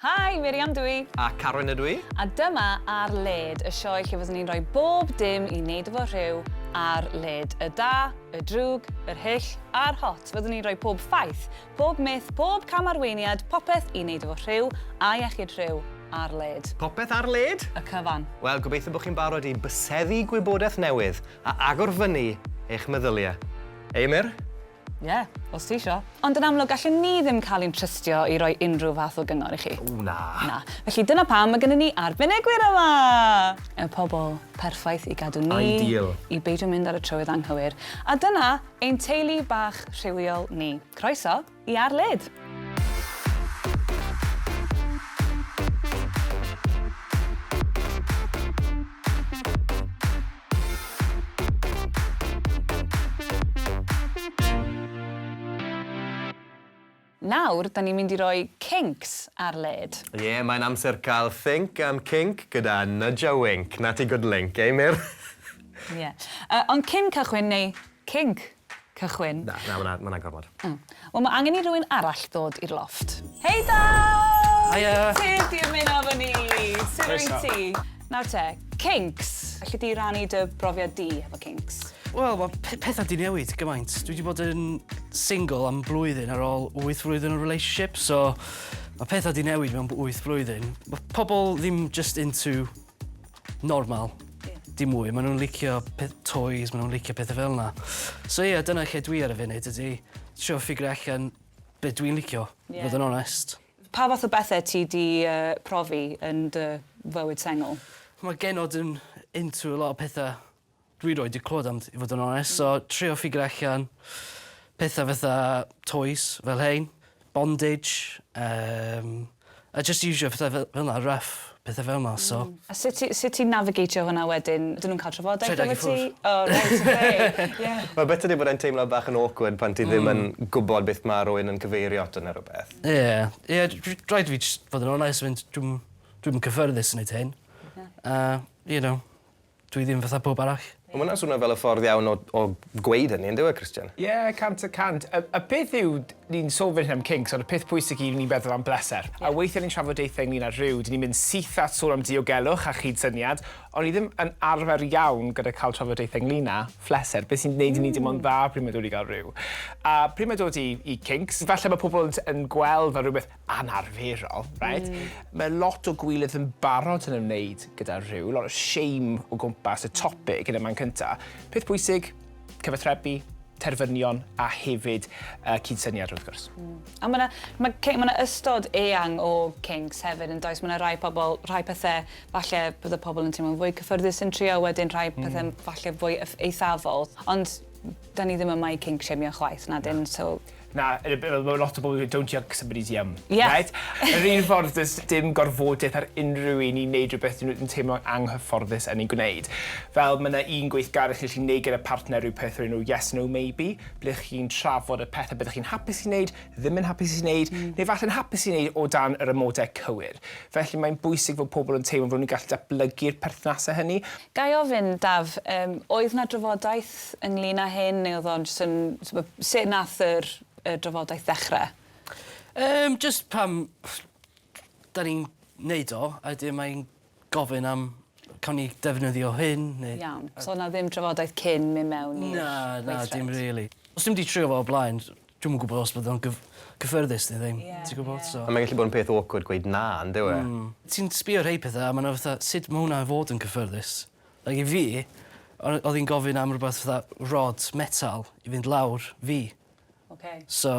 Hi, Miriam dw i. A Carwyn ydw i. A dyma Ar Led, y sioe lle fyddwn ni'n rhoi bob dim i wneud efo rhyw ar led. Y da, y drwg, yr hyll a'r hot. Fyddwn ni'n rhoi pob ffaith, pob myth, pob camarweiniad, popeth i wneud efo rhyw a iechyd rhyw ar led. Popeth ar led? Y cyfan. Wel, gobeithio bod chi'n barod i byseddu gwybodaeth newydd a agor fyny eich meddyliau. Ei, Mir? Ie, yeah, os ti isio. Ond yn amlwg, gallwn ni ddim cael ein trystio i roi unrhyw fath o gyngor i chi. O, na. Na. Felly dyna pam mae gennym ni arbenigwyr yma! Y pobl perffaith i gadw ni... Ideal. ...i beidio mynd ar y trywydd anghywir. A dyna ein teulu bach rhywiol ni. Croeso i Ar Led! Nawr, da ni'n mynd i roi kinks ar led. Ie, yeah, mae'n amser cael think am kink gyda nudge a wink. Na ti good link, eh, Mir? Ie. Yeah. Ond cyn cychwyn, neu kink cychwyn... Na, na, ma' 'na gormod. Wel, mae angen i rywun arall ddod i'r lofft. Hei Daf! Hiya! Tyd i ymuno efo ni! Sut wyt ti? Nawr te, kinks. Alli di rannu dy brofiad di efo kinks? Wel, mae pethau di newid gymaint. Dwi wedi bod yn single am blwyddyn ar ôl 8 flwyddyn o relationship, so mae pethau di newid mewn 8 blwyddyn. Mae pobl ddim just into normal. Yeah. Dim mwy. Maen nhw'n licio toys, maen nhw'n licio pethau fel yna. So ie, yeah, dyna lle dwi ar y funud ydy trio ffigur allan be dwi'n licio, yeah. fod yn onest. Pa fath o bethau ti di profi yn dy fywyd sengl? Mae genod yn into a lot o pethau dwi roed 'di clywed am i fod yn onest, so trio ffigur allan petha fatha toys fel hein, bondage, yym a jyst iwsio petha fel fel 'na rough, petha fel 'na so. A sut ti sut ti'n navigatio hwnna wedyn? Ydyn nhw'n cael trafodaeth Rhedeg i efo ti? ffwrdd. O reit oce. Ie. Mae better 'di bod e'n teimlo bach yn awkward pan ti ddim yn gwbod beth ma' rywun yn cyfeirio ato ne' rwbeth. Ie ie rhaid i fi jyst fod yn onest mynd dwi'm dwi'm yn cyffyrddus yn neud hyn. A you know. Dwi ddim fatha pawb arall. Ond ma' wnna'n swnio fel y ffordd iawn o o gweud hynny yndyw e Christian? Ie, 100%. Y y peth yw, ni'n sôn fan hyn am kinks, ond y peth pwysig yw ni'n meddwl am bleser. A weithiau ni'n trafodaethau ynglyn â rhyw, dyn ni'n mynd syth at sôn am diogelwch a chydsyniad, ond ni ddim yn arfer iawn gyda cael trafodaethau ynglyn â phleser, beth sy'n gwneud i ni deimlo'n dda pryd mae'n dod i gael rhyw. A pryd mae'n dod i i kinks, falle mae pobl yn yn gweld fel rhywbeth anarferol, reit? Mae lot o gwilydd yn barod yn ymwneud gyda rhyw, lot o shame o gwmpas y topic yn y man cynta. Peth pwysig, cyfathrebu, terfynion a hefyd cydsyniad wrth gwrs. A ma' 'na ma' ma' 'na ystod eang o kinks hefyd yn does? Ma' 'na rai pobl, rhai pethe falle bydde pobl yn teimlo'n fwy cyffyrddus yn trio, wedyn rhai pethe falle fwy eithafol. Ond 'dan ni ddim yma i kink shamio chwaith, na dyn, so Na, mae lot o bobl yn dweud don't yuck somebody's yum. Yeah. Right? Yr un ffordd, does dim gorfodaeth ar unrhyw un i wneud rhywbeth dyn nhw'n teimlo anghyfforddus yn ei gwneud. Fel mae yna un gweithgaredd chi'n gallu gwneud gyda partner rhyw peth o'r enw yes, no, maybe, ble chi'n trafod y pethau byddwch chi'n hapus i wneud, ddim yn hapus i wneud, neu falle'n hapus i wneud o dan yr amodau cywir. Felly mae'n bwysig fod pobl yn teimlo fod nhw'n gallu datblygu'r perthnasau hynny. Ga i ofyn, Daf, yym, oedd 'na drafodaeth ynglyn â hyn, neu oedd o'n jyst yn, t'bo', sut nath yr y drafodaeth ddechre? Jyst pam 'dan ni'n neud o, a wedyn mae'n gofyn am cawn ni defnyddio hyn neu... Iawn. So o'dd 'na ddim trafodaeth cyn myn' mewn i'r Na, na, dim weithred? rili. Os dwi'm 'di trio fo o'r blaen, dwi'm yn gwbod os bydd o'n gyf- cyffyrddus neu ddim. Ie, Ti gwbod ie. so... A mae'n gallu bod yn peth awkward gweud na on'd yw e? Ti'n sbio rhei pethe a ma' 'na fatha sut ma' hwnna i fod yn cyffyrddus? Like i fi, o- o'dd 'i'n gofyn am rwbeth fatha rod metal i fynd lawr fi. Oce. So,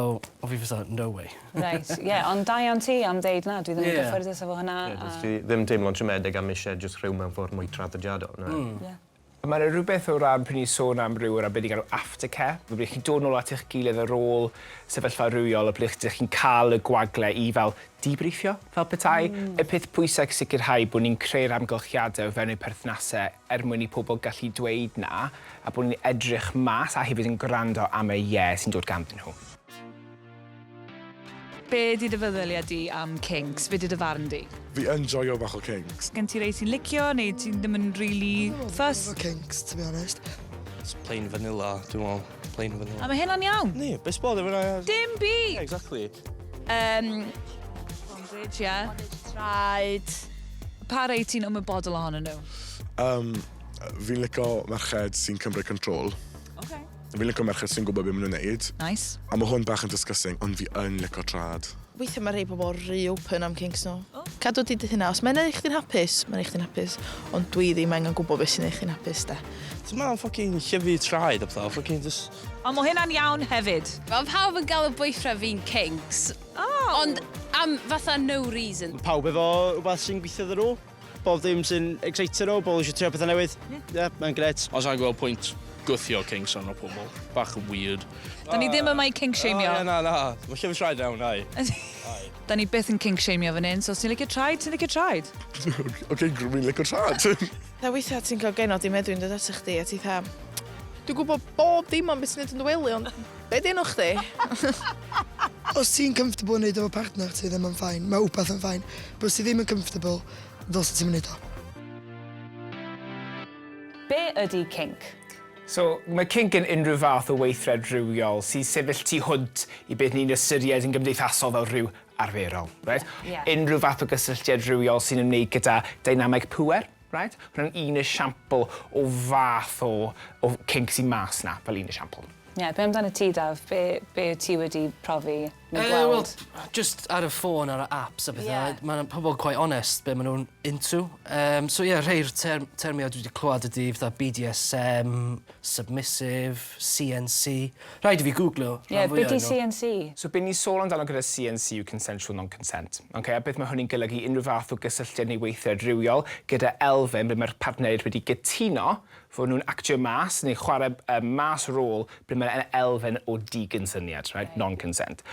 o' fi fatha no way. Reit, ie, ond da iawn ti am ddeud na, dwi ddim yn Ie. gyffyrddus efo hwnna Ie, a... does ti ddim teimlo'n siomedig am isie jyst rhyw mewn ffordd mwy traddodiadol, na? Ie. Mae 'na rhywbeth o ran pryd ni'n sôn am ryw o ran be ni'n galw aftercare, fel ble chi'n dod nôl at eich gilydd ar ôl sefyllfa rywiol a ble ydych chi'n cael y gwagle i fel debriefio, fel petai. Y peth pwysig sicrhau bod ni'n creu'r amgylchiadau o fewn ein perthnasau er mwyn i pobl gallu dweud na a bod ni'n edrych mas a hefyd yn gwrando am y ie sy'n dod ganddyn nhw. Be 'di dy feddylia di am Kinks? Be 'di dy farn di? Fi yn joio bach o Kinks. Gen ti rei ti'n licio neu ti ddim yn rili fussed? Efo Kinks to be honest. It's plain vanilla dwi'n me'wl. Plain vanilla. A ma' hynna'n iawn? Yndi, be' sbod efo wnna? Dim byd! Yeah, exactly. Bondage, ie. Yeah. Bondage traed. Pa rei ti'n ymwybodol ohonyn nhw? Um, fi'n licio merched sy'n cymryd control. Okay. Fi'n licio merched sy'n gwybod beth maen nhw'n neud. Nice. A mae hwn bach yn disgusting, ond fi yn licio trad. Weithiau mae rhai pobl rhy open am kinks nhw. Oh. Cadw di dy hynna. Os mae'n neud chdi'n hapus, mae'n neud chdi'n hapus. Ond dwi ddim angen gwybod beth sy'n neud chdi'n hapus, de. Ti'n meddwl fucking llyfu traed a pethau, fucking just... Ond mae hynna'n iawn hefyd. Mae pawb yn galw boyfriend fi'n kinks. Oh. Ond am fatha no reason. Mae pawb efo rhywbeth sy'n gweithio iddyn nhw. Bob dim sy'n excitio nhw, bobl eisiau trio pethau newydd. Ie, yeah, mae'n gret. Os a'n gweld pwynt gwthio kinks arno pobl. Bach yn weird. Da ni ddim yma i kink shameio. Oh, ie, na, na. Mae llyfu traed iawn, ai. Da ni byth yn kink shameio fan hyn, so os ti'n licio traed, ti'n licio traed. Oce, fi'n licio trad. Dda weithiau ti'n cael genod i meddwi'n dod ato chdi a ti tha, dwi'n gwybod bob dim am beth sy'n neud yn dy wely, ond be di enw chdi? Os ti'n comfortable yn neud efo partner ti ddim yn fine, mae wbath yn fine. But os ti ddim yn comfortable, ddylse ti'm yn neud o. Be ydy kink? So, mae kink yn unrhyw fath o weithred rhywiol sy'n sefyll tu hwnt i beth ni'n ystyried yn gymdeithasol fel rhyw arferol, right? Yeah. Unrhyw fath o gysylltiad rhywiol sy'n ymwneud gyda dynameg pŵer, right? Hwna'n un esiampl o fath o, o kink sy'n mas na, fel un esiampl. Ie, yeah, be amdano ti, Daf? Be, be ti wedi profi neu Eh, gweld? Wel, just ar y ffôn, ar y apps a pethau, Ie. yeah. Mae pobl quite honest be maen nhw'n into. So ie, yeah, rhai'r term, termiau dwi wedi clywed ydy fatha BDSM, submissive, CNC. Rhaid i fi googlo. Ie, yeah, be di CNC? So be ni'n sôn amdano gyda CNC yw consensual non-consent. Okay? A beth mae hwnny'n golygu unrhyw fath o gysylltiad neu weithred rhywiol gyda elfen ble mae'r partneriaid wedi gytuno fod nhw'n actio mas neu chwarae um, mas rôl ble mae'n elfen o digynsyniad, right? Non-consent.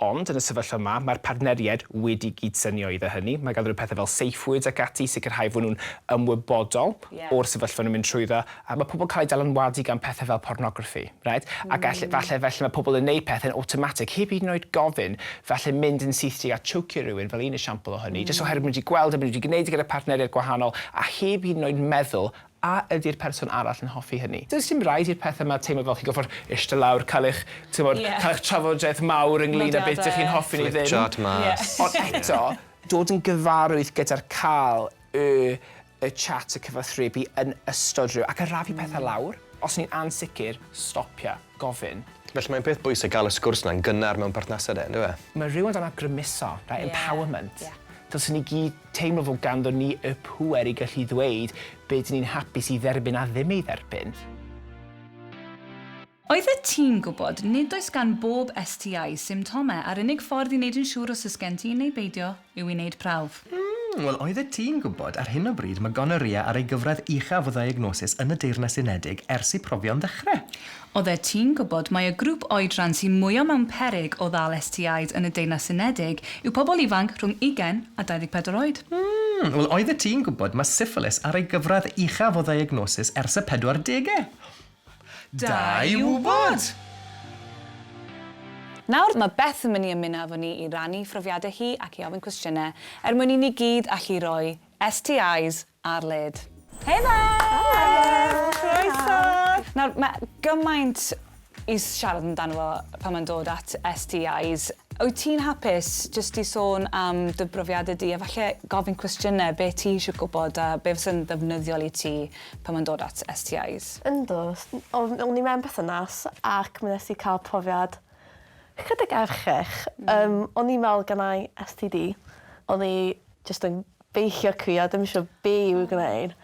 Ond yn y sefyllfa yma, mae'r partneriaid wedi gydsynio iddo hynny. Mae ganddyn nhw pethau fel safe words ac ati i sicrhau fod nhw'n ymwybodol Ie. o'r sefyllfa nhw'n mynd trwyddo. A mae pobl cael eu dylanwadu gan pethau fel pornograffi, right? Ac mm. falle felly mae pobl yn neud pethau'n automatic, heb hyd yn oed gofyn, falle mynd yn syth tuag at chocio rhywun fel un esiampl o hynny, mm. jyst oherwydd maen nhw wedi gweld a maen nhw wedi gwneud e gyda partneriaid gwahanol, a heb hyd yn oed meddwl a ydy'r person arall yn hoffi hynny. Does dim rhaid i'r pethau yma teimlo fel chi'n gorfod eistedd lawr, cael eich, ti'n gwbod, Ie. cael eich trafodaeth mawr ynglyn â beth ydych chi'n Nodiadau. hoffi neu Flip ddim. chart mas. Ond eto, dod yn gyfarwydd gyda'r cael y, y chat y cyfathrebu yn ystod rhyw ac arafu pethau lawr. Os ni'n ansicr, stopia, gofyn. Felly mae'n peth bwysig gael y sgwrs na'n gynnar mewn perthnasau de, ynddo fe? Mae rhyw amdano grymuso, right? Ie. Empowerment. Ie. Dylswn ni gyd teimlo fod ganddo ni y pŵer i gallu ddweud be dyn ni'n hapus i dderbyn a ddim ei dderbyn. Oeddet ti'n gwybod nid oes gan bob STI symptomau a'r unig ffordd i wneud yn siŵr os oes gen ti neu beidio yw i wneud prawf. Wel, oeddet ti'n gwybod ar hyn o bryd mae gonorrhea ar ei gyfradd uchaf o ddiagnosis yn y Deyrnas Unedig ers i profion ddechrau. Oeddet ti'n gwybod mai y grŵp oedran sy'n mwyaf mewn peryg o ddal STIs yn y Deyrnas Unedig yw pobl ifanc rhwng 20 a 24 oed. Wel, oeddet ti'n gwybod mae syphilis ar ei gyfradd uchaf o ddiagnosis ers y 40au. Da i wybod! Nawr mae Beth yn mynd i ymuno efo ni i rannu phrofiadau hi ac i ofyn cwestiynau er mwyn i ni gyd allu roi STIs ar led. Hei Beth! Croeso! Nawr, mae gymaint i siarad amdano fo pan mae'n dod at STIs. Wyt ti'n hapus jyst i sôn am dy brofiadau di a falle gofyn cwestiynau be ti eisiau gwybod a be fysa'n ddefnyddiol i ti pan mae'n dod at STIs? Yndw, o'n o'n i mewn perthynas ac mi nes i cael profiad chydig erchyll. Um, o'n i'n meddwl gennai STD. O'n i jyst yn beichio crio, ddim eisiau be i'w gwneud.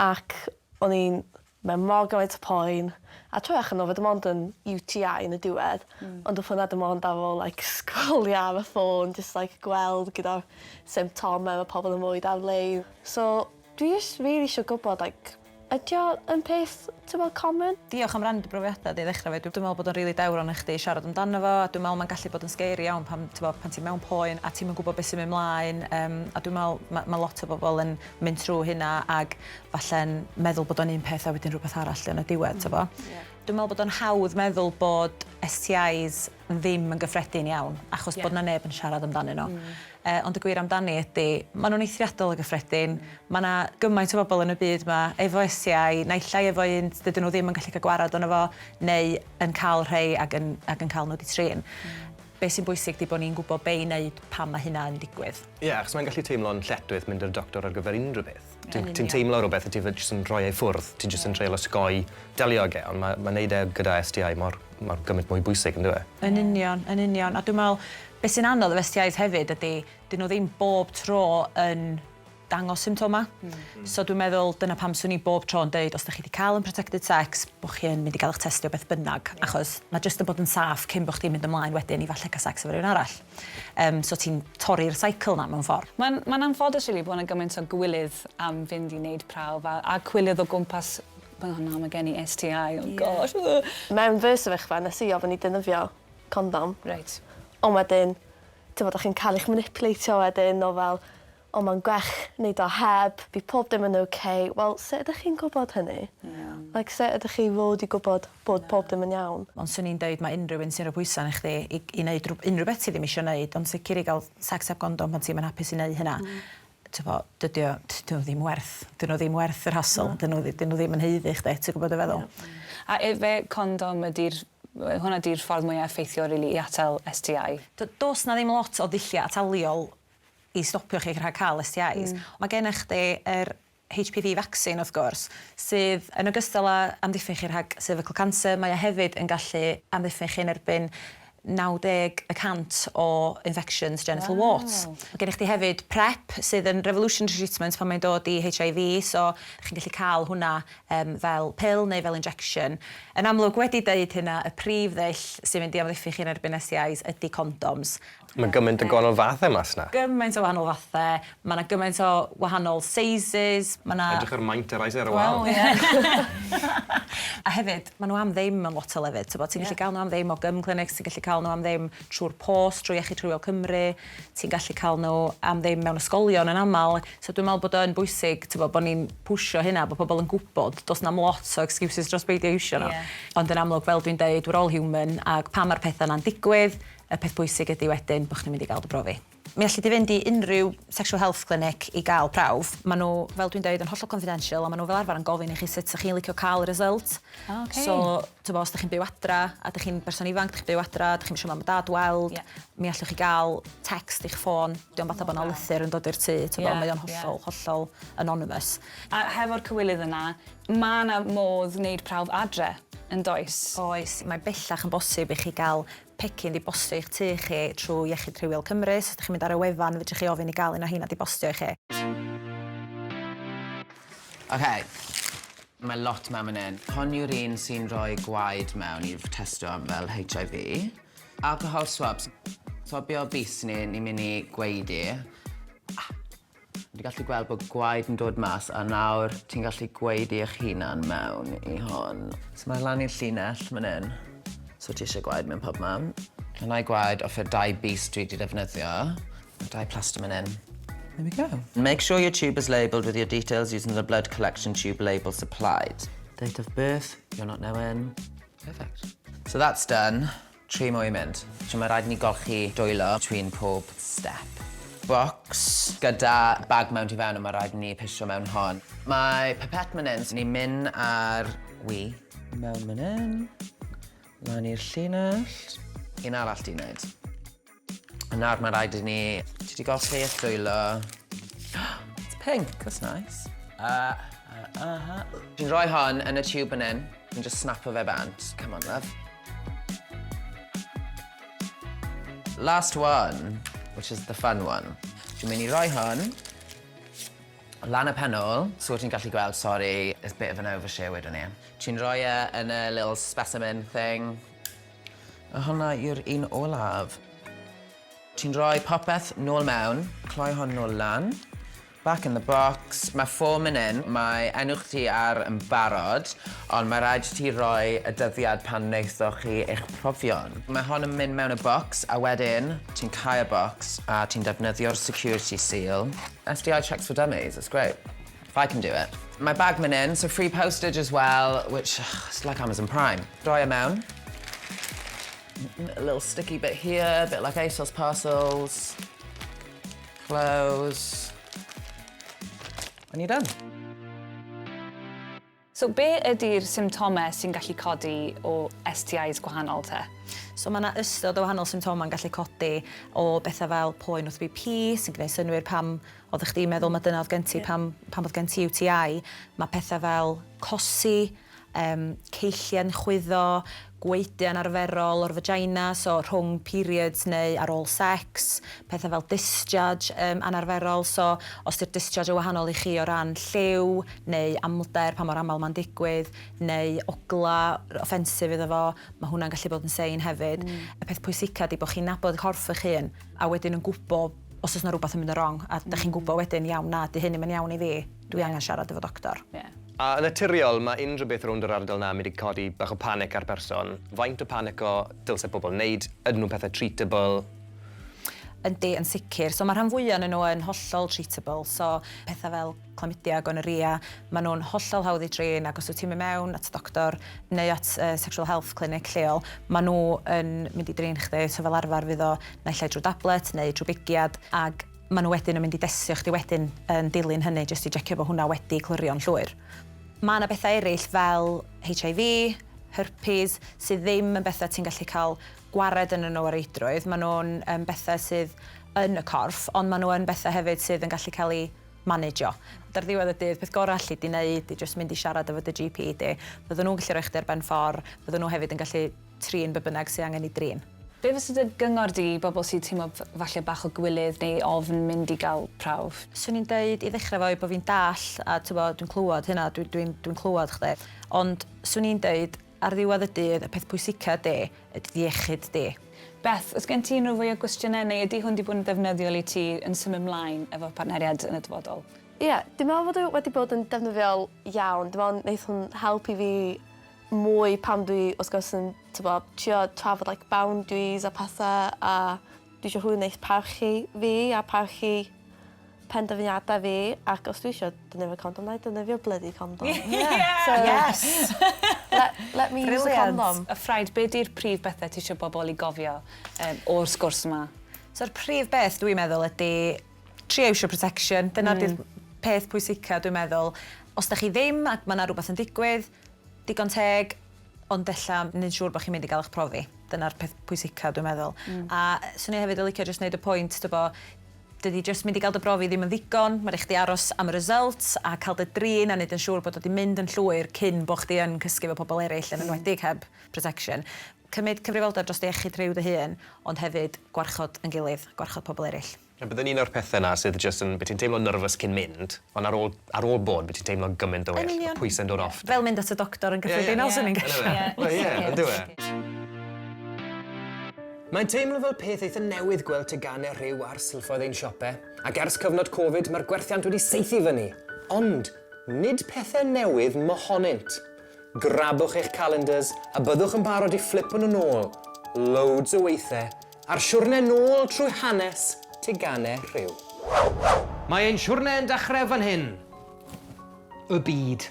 Ac o'n i'n mewn mor gymaint o poen. A troi allan o fe dim ond yn UTI yn y diwedd. Ond oedd hwnna dim ond ar ôl like, scrollio ar y ffôn, just like, gweld gyda'r symptomau mae pobl yn mwy ar-lein. So dwi just really eisiau gwybod, like, ydy o yn peth, ti'n meddwl, common? Diolch am rannu dy brofiadau di i ddechrau fe. Dwi'n meddwl bod o'n rili dewr o'n chdi siarad amdano fo, a dwi'n meddwl mae'n gallu bod yn scary iawn pan, t'bo, pan ti'n mewn poen a ti'n yn gwybod beth sy'n mynd mlaen. Um, a dwi'n meddwl mae ma lot o bobl yn mynd trwy hynna ag falle'n meddwl bod o'n un peth a wedyn rhywbeth arall yn y diwedd, mm. t'bo. Yeah. Dwi'n meddwl bod o'n hawdd meddwl bod STIs ddim yn gyffredin iawn, achos yeah. bod na neb yn siarad amdanyn nhw. Eh, ond y gwir amdani ydy, maen nhw'n eithriadol o gyffredin. Mae yna gymaint o bobl yn y byd yma efo STI, naill ai efo un dydyn nhw ddim yn gallu cael gwarad ono fo, neu yn cael rhai ac yn, ac yn cael nhw wedi trin. Be sy'n bwysig 'di bod ni'n gwybod be i wneud pan mae hynna yn digwydd. Ie, achos mae'n gallu teimlo'n lletchwith mynd i'r doctor ar gyfer unrhyw beth. Ti'n Yn ti union. teimlo rhywbeth a ti fel jyst yn rhoi e i ffwrdd, ti jyst yn treial osgoi delio ag e, ond mae, mae neud e gyda STI mor, mor gymaint mwy bwysig, yn dyw e? Yn union, yn union. A dwi'n meddwl, beth sy'n anodd efo STIs hefyd ydy, dyn nhw ddim bob tro yn dangos symptoma. So dwi'n meddwl dyna pam swn i bob tro yn deud os da chi wedi cael unprotected sex, bod chi yn mynd i gael eich testio beth bynnag, achos mae jyst yn bod yn saff cyn bod chdi'n mynd ymlaen wedyn i falle cael sex efo rhywun arall. So ti'n torri'r cycle na mewn ffordd. Mae'n ma anffodus, really, bod yna gymaint o gwilydd am fynd i wneud prawf a cwilydd o gwmpas, oh na, mae gen i STI, oh gosh. Mewn fy sefyllfa, nes i ofyn i defnyddio condom. Ond wedyn, ti'n bod, chi'n cael eich manipulatio wedyn o fel, o, mae'n gwell wneud o heb, bydd pob dim yn okay. Wel, sut ydych chi'n gwybod hynny? Like, sut ydych chi fod i gwybod bod pob dim yn iawn? Ond swn i'n deud mae unrhyw un sy'n rhoi pwysau arna chdi i wneud unrhyw beth ti ddim eisiau wneud, ond sicr i gael sex heb condom pan ti'm yn hapus i wneud hynna. T'bo, dydy o, dyn nhw ddim werth, dyn nhw ddim werth yr hassle, dyn nhw ddim yn haeddu chdi, ti'n gwybod y feddwl? A ife condom ydy'r, hwnna ydy'r ffordd mwyaf effeithiol, really, i atal STI? Does na ddim lot o ddulliau ataliol i stopio chi rhag cael STIs. Mae gennych chdi yr HPV vaccine wrth gwrs, sydd yn ogystal â amddiffyn chi rhag cervical cancer, mae o hefyd yn gallu amddiffyn chi yn erbyn 90% o infections genital warts. Mae gennych chdi hefyd PrEP, sydd yn revolutionary treatment pan mae'n dod i HIV, so chi'n gallu cael hwnna fel pill neu fel injection. Yn amlwg, wedi deud hynna, y prif ddull sy'n mynd i amddiffyn chi yn erbyn STIs ydy condoms. Mae gymaint o gwahanol fathau mas na. Gymaint o wahanol fathau, mae yna gymaint o wahanol sizes, mae yna. Edrych ar maint yr Isaiah Wel, Wel. ie. A hefyd, maen nhw am ddim yn lot o lefydd. Ti'n Ti'n gallu cael nhw am ddim o GUM clinics, ti'n gallu cael nhw am ddim trwy'r post, trwy Iechyd Rhywiol Cymru, ti'n gallu cael nhw am ddim mewn ysgolion yn aml. So dwi'n meddwl bod o'n bwysig, ti'n bod ni'n pwsio hynna, bod pobl yn gwybod, does na'm lot o excuses dros beidio iwsio nhw. Ond yn amlwg, fel dwi'n deud, we're all human, ac pan mae'r pethau yna'n digwydd, y peth bwysig ydy wedyn bod chdi'n mynd i gael dy brofi. Mi alli di fynd i unrhyw sexual health clinic i gael prawf. Maen nhw, fel dwi'n deud, yn hollol confidential a maen nhw fel arfer yn gofyn i chi sut ydych chi'n licio cael y result. So, ti'n os ydych chi'n byw adra a ydych chi'n berson ifanc, ydych chi'n byw adra, ydych chi'n eisiau mam a dad weld, mi allwch chi gael text i'ch ffôn. Dio'm fatha bod 'na lythyr yn dod i'r tŷ, ti'n mae o'n hollol, hollol anonymous. A hefo'r cywilydd yna, mae yna modd wneud prawf adre, yn does? Oes, mae bellach yn bosib i chi gael pecyn di bostio i'ch tŷ chi trwy Iechyd Rhywiol Cymru. So, os ydych chi'n mynd ar y wefan, fedrwch chi ofyn i gael un o heina di bostio i chi. OK. Mae lot mewn fan hyn. Hon yw'r un sy'n rhoi gwaed mewn i'r testo am fel HIV. Alcohol swabs. Swabio bys ni, ni'n mynd i gwaedu. Ah. Dwi'n gallu gweld bod gwaed yn dod mas a nawr ti'n gallu gwaedu eich hunan mewn i hon. So mae lan i'r llinell fan hyn. So ti eisiau gwaed mewn pob man. Hwnna i gwaed off y dau bys dwi wedi defnyddio. Mae dau plaster fan hyn. There we go. Make sure your tube is labelled with your details using the blood collection tube label supplied. Date of birth, you're not knowing. Perfect. So that's done. Tri mwy i mynd. So mae rhaid ni golchi dwylo between pob step. Box gyda bag mewn tu fewn a mae rhaid ni pisio mewn hon. Mae pipette man hyn, so ni'n mynd ar wi mewn man hyn, lan i'r llinell. Un arall di wneud. A nawr mae rhaid i ni. Ti wedi golchi eich dwylo. It's pink, that's nice. Ti'n rhoi hon yn y tube fan hyn. Ti'n just snapo fe bant. Come on, love. Last one, which is the fun one. Dwi'n mynd i roi hwn lan y penol, so ti'n gallu gweld, sorry, it's a bit of an overshare wedyn ni. Ti'n rhoi e yn y little specimen thing. A hwnna yw'r un olaf. Ti'n rhoi popeth nôl mewn, cloi hwn nôl lan, back in the box. Mae ffôn yn un, mae enw chdi ar yn barod, ond mae rhaid i ti roi y dyddiad pan wnaethoch chi eich profion. Mae hon yn mynd mewn y box, a wedyn ti'n cau y box a ti'n defnyddio'r security seal. STI checks for dummies, it's great. If I can do it. Mae bag mynd in, so free postage as well, which ugh, it's like Amazon Prime. Roi e mewn. A little sticky bit here, a bit like ASOS parcels. Close. And you're done. So be ydy'r symptomau sy'n gallu codi o STIs gwahanol te? So mae yna ystod o wahanol symptomau'n gallu codi o bethau fel poen wrth BP, sy'n gwneud synnwyr pam oeddech chdi'n meddwl mae dyna oedd gen ti pam, pam oedd gen ti UTI. Mae pethau fel cosi, um, ceilliau'n chwyddo, gwaedu anarferol o'r vagina, so rhwng periods neu ar ôl secs, pethau fel discharge um, anarferol, so os 'di'r discharge yn wahanol i chi o ran lliw neu amlder, pa mor aml mae'n digwydd, neu ogla offensive iddo fo, mae hwnna'n gallu bod yn sein hefyd. Y peth pwysica 'di bod chi'n nabod corff eich hun a wedyn yn gwybod os oes 'na rhywbeth yn mynd yn wrong a 'dach chi'n gwybod wedyn, iawn, na, 'di hyn ddim yn iawn i fi, dwi angen siarad efo doctor. Yeah. A yn naturiol, mae unrhyw beth rownd yr ardal 'na yn mynd i codi bach o panic ar berson. Faint o panico dylse pobl wneud? Ydyn nhw'n pethau treatable? Yndi, yn sicr. So mae rhan fwyaf ohonyn nhw yn hollol treatable. So pethau fel chlamydia, gonorrhea, maen nhw'n hollol hawdd i drin ac os wyt ti'n mynd mewn at doctor neu at uh, sexual health clinic lleol, maen nhw yn mynd i drin chdi. So fel arfer fydd o naill ai drwy dablet neu drwy bigiad ac Maen nhw wedyn yn mynd i destio chdi wedyn yn dilyn hynny jyst i jecio bod hwnna wedi clirio'n llwyr. Mae yna bethau eraill fel HIV, herpes, sydd ddim yn bethau ti'n gallu cael gwared yn nhw o reidrwydd. Maen nhw'n um, bethau sydd yn y corff, ond maen nhw yn bethau hefyd sydd yn gallu cael eu managio. Ar ddiwedd y dydd, peth gorau alli di wneud ydy jyst mynd i siarad efo dy GP di. Fydden nhw'n gallu rhoi chdi ar ben ffordd, fydden nhw hefyd yn gallu trin be bynnag sy angen ei drin. Be fysa dy gyngor di i bobl sy'n teimlo falle bach o gywilydd neu ofn mynd i gael prawf? Swn i'n deud i ddechrau fo bo fi'n dall a t'bo dwi'n clywed hynna dwi dwi'n dwi'n clywed chdi ond swn i'n deud ar ddiwedd y dydd y peth pwysica ydi ydi dy iechyd di. Beth, oes gen ti unrhyw fwy o gwestiynau neu ydi hwn 'di bod yn ddefnyddiol i ti yn symud mlaen efo partneriaid yn y dyfodol? Ie, dwi'n meddwl fod o wedi bod yn defnyddiol iawn. Dwi'n meddwl wneith hwn helpu fi mwy pan dwi wrth gwrs yn t'bo' trio trafod like boundaries a pethe a dwi isio rhywun neith parchu fi a parchu penderfyniada fi ac os dwi isio defnyddio condom 'nai defnyddio bloody condom. Ie! So Yes! let let me use a condom. Afraid be' 'di'r prif bethe ti isio bobol i gofio yym o'r sgwrs 'ma? So'r prif beth dwi'n meddwl ydi trio iwsio protection dyna 'di'r peth pwysica dwi'n meddwl. Os 'dach chi ddim ac ma' 'na rwbath yn digwydd Digon teg, ond ella neud siŵr bo' chi'n mynd i ga'l 'ych profi. Dyna'r peth pwysica dwi'n meddwl. A swn i hefyd yn licio jyst neud y pwynt t'bo' dydi jyst mynd i ga'l dy brofi ddim yn ddigon, ma' rai' chdi aros am y results a ca'l dy drin a neud yn siŵr bod o 'di mynd yn llwyr cyn bo' chdi yn cysgu efo pobol eryll yn enwedig heb protection. Cymyd cyfrifoldeb dros dy iechyd rhyw dy hun ond hefyd gwarchod 'yn gilydd, gwarchod pobol eryll. A byddai'n un o'r pethau 'na sydd jyst yn... Be ti'n teimlo'n nyrfys cyn mynd, ond ar ôl, ar ôl bod, be ti'n teimlo gymaint o well. Yn union. Y pwysau'n dod off. Fel mynd at y doctor yn gyffredinol, swn i'n gesio. Wel ie, yndyw e? Mae'n teimlo fel peth eitha newydd gweld teganau rhyw ar silffoedd ein siope, ac ers cyfnod Covid mae'r gwerthiant wedi saethu fyny. Ond, nid pethau newydd mohonynt. Grabwch eich calendars a byddwch yn barod i fflipo nhw nôl, loads o weithiau, ar siwrne nôl trwy hanes teganau rhyw. Mae ein siwrne yn dachrau fan hyn. Y byd.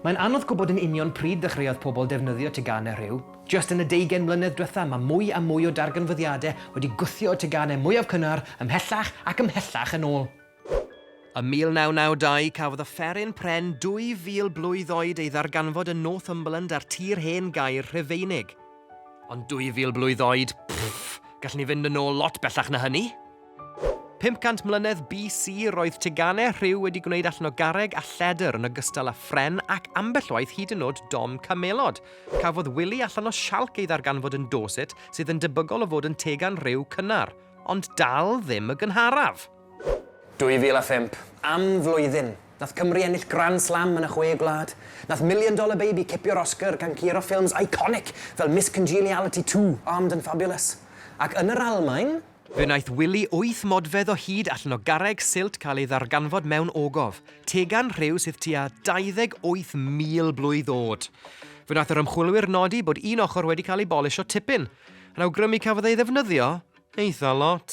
Mae'n anodd gwybod yn union pryd ddechreuodd pobl defnyddio teganau rhyw. Jyst yn y deugain mlynedd dwetha mae mwy a mwy o darganfyddiadau wedi gwthio y teganau mwyaf cynnar ymhellach ac ymhellach yn ôl. Ym 1992, cafodd offeryn pren 2,000 blwydd oed ei ddarganfod yn Northumberland ar tir hen gaer Rhufeinig. Ond 2,000 blwydd oed, pfff, gallwn ni fynd yn ôl lot bellach na hynny! 500 mlynedd BC, roedd teganau rhyw wedi gwneud allan o garreg a lledr yn ogystal â phren ac ambell waith hyd yn oed dom camelod. Cafodd wili allan o sialc ei ddarganfod yn Dorset, sydd yn debygol o fod yn tegan rhyw cynnar, ond dal ddim y gynharaf! 2005. Am flwyddyn. Nath Cymru ennill Grand Slam yn y Chwe Gwlad. Nath Million Dollar Baby cipio'r Oscar gan curo ffilms iconic fel Miss Congeniality 2, Armed and Fabulous. Ac yn yr Almaen, Fe wnaeth Willy wyth modfedd o hyd allan o garreg silt cael ei ddarganfod mewn ogof, tegan rhyw sydd tua 28,000 blwydd oed. Fe wnaeth yr ymchwilwyr nodi bod un ochr wedi cael ei bolisio tipyn, yn awgrymu cafodd ei ddefnyddio Eitha lot.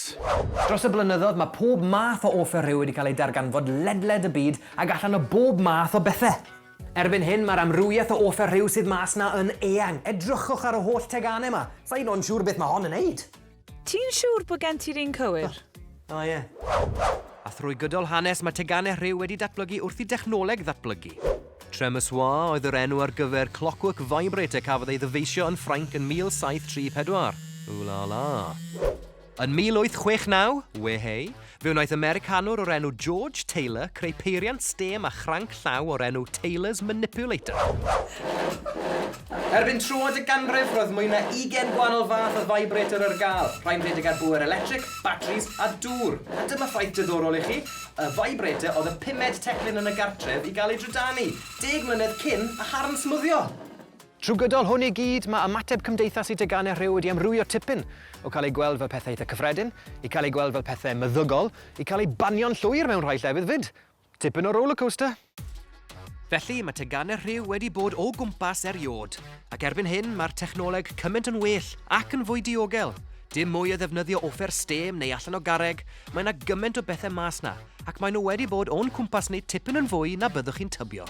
Dros y blynyddoedd mae pob math o offer rhyw wedi cael eu darganfod ledled y byd ac allan o bob math o bethe. Erbyn hyn mae'r amrywiaeth o offer rhyw sydd mas 'na yn eang. Edrychwch ar y holl tegane 'ma. Sa i'n ond siŵr beth mae hon yn neud. Ti'n siŵr bod gen ti'r un cywir? O ie. A thrwy gydol hanes mae teganau rhyw wedi datblygu wrth i dechnoleg ddatblygu. Tremesoir oedd yr enw ar gyfer clockwork vibrator cafodd ei ddyfeisio yn Ffrainc yn 1734. Ooh la la. Yn 1869, wehey, fe wnaeth Americanwr o'r enw George Taylor creu peiriant stêm a chranc llaw o'r enw Taylor's Manipulator. Erbyn troad y ganrif, roedd mwy na ugain gwahanol fath o vibrator ar gael, rhai'n rhedeg ar bŵer electric, batris a dŵr. A dyma ffaith diddorol i chi, y vibrator oedd y pumed teclyn yn y gartref i gael ei drydanu, deg mlynedd cyn y harn smwddio! Trwy gydol hwn i gyd, mae ymateb cymdeithas i deganau rhyw wedi amrywio tipyn, o cael eu gweld fel pethau eitha cyffredin, i cael eu gweld fel pethau meddygol, i cael eu banio'n llwyr mewn rhai llefydd 'fyd. Tipyn o rollercoaster! Felly, mae teganau rhyw wedi bod o gwmpas eriôd, ac erbyn hyn mae'r technoleg cymaint yn well ac yn fwy diogel. Dim mwy o ddefnyddio offer stêm neu allan o garreg, mae 'na gymaint o bethau mas 'na, ac maen nhw wedi bod o'n cwmpas ni tipyn yn fwy na byddwch chi'n tybio.